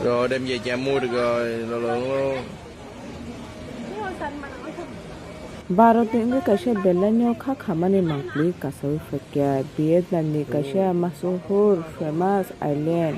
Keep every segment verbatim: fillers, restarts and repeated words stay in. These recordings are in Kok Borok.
Rồi, đem về cho mua được rồi, rồi, rồi, rồi. Bharatni wngwi kaisa belaino kha khamani mangpli kasaui phaikha. Vietnamni kaisa mashuhur famous island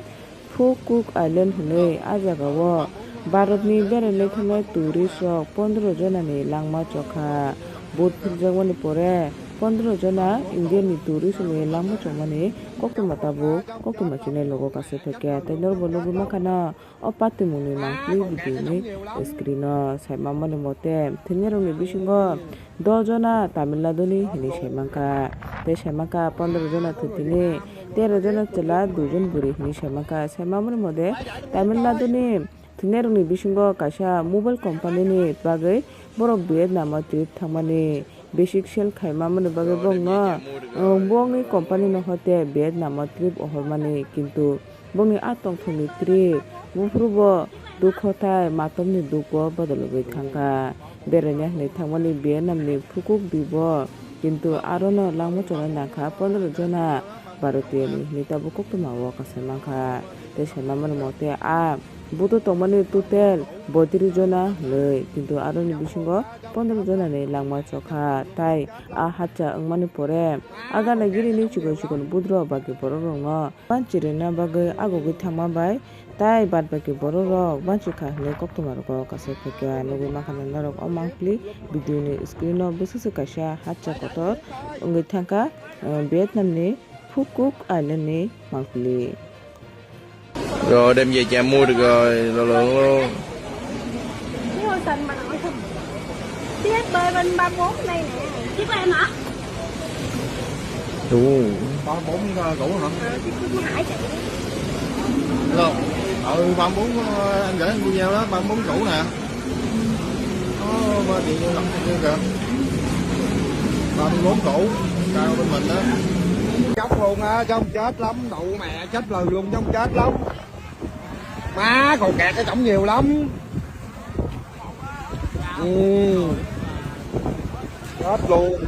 Phu Quoc Island hwnwi a jagao Bharatni beraina thangnai tourist rok pondro jonani langma chokha. Vote philjakmani pore pondro jona Indiani tourist rokni langma chokmani koktwma tabuk koktwma chinai logo kasaui phaikha. Tei norokbo nugwi mankha no o patimungni mangpli video ni screen o. Saimamani mote thwinairokni bisingo doh jona Tamil Nadu ni hinwi saimankha. Tei saimankha pondro jona thwitini, tero jona chwla, dui jon bwrwi hinwi saimankha. Saimamani mote Tamil Nadu ni thwinairokni bisingo kaisa mobile company ni bagwi borok Vietnam o trip thangmani. Basic sale khaima mani bagwi bongno, uh, bongni company no hote Vietnam o trip ohormani, kintu bongni a tongthokni trip buphuru bo dukho tai matomni dukgo bodologwi thangkha. Beraina hinwi thangmani Vietnam ni Phu Quoc dibo, kintu arono langma chonai nangkha pondro jona Bharatiyo ni hinwi tabuk koktwma o kasai mankha. Tei saimamani mote a buto tongmani total boitris jona hinwi, kintu aroni bisingo pondro jonani langma chokha. Tai a hatcha wngmani pore a gana gini ni chikon chikon budro bagi borok rokno banchi rwna bagwi agugwi thangma bai, tai bad baki borok rok banchi kha hinwi koktwma rogo kasaui phaikha. Nugwi mankha norok o mangpli video ni screen o bwswk se kaisa hatcha kotor wngwi thangkha, uh, Vietnam ni Phu Quoc Island ni mangpili. Rồi, đem về cho mua được rồi, rồi, rồi, rồi. Cái hồ sần mà nói không? Biết bơi bên ba bốn này nè. Biết bơi mà. Đủ. Ba bốn, ờ, cũ hả? Ờ, cái Phước Hải chạy. Hello. Ừ, ba bốn, ờ, anh gửi anh video đó, ba bốn cũ nè. Có ba triệu đồng như kìa. Ba mươi bốn cũ, cao bên mình đó. Chóc luôn á, chóc chết lắm, đậu mẹ chết lừ luôn, chóc chết lắm. Má, còn kẹt cái cổng nhiều lắm. Ừ. Chết luôn.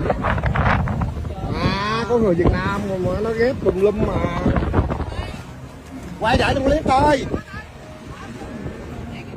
Má, có người Việt Nam mà, mà nó ghép tùm lum mà. Quay lại trong clip coi.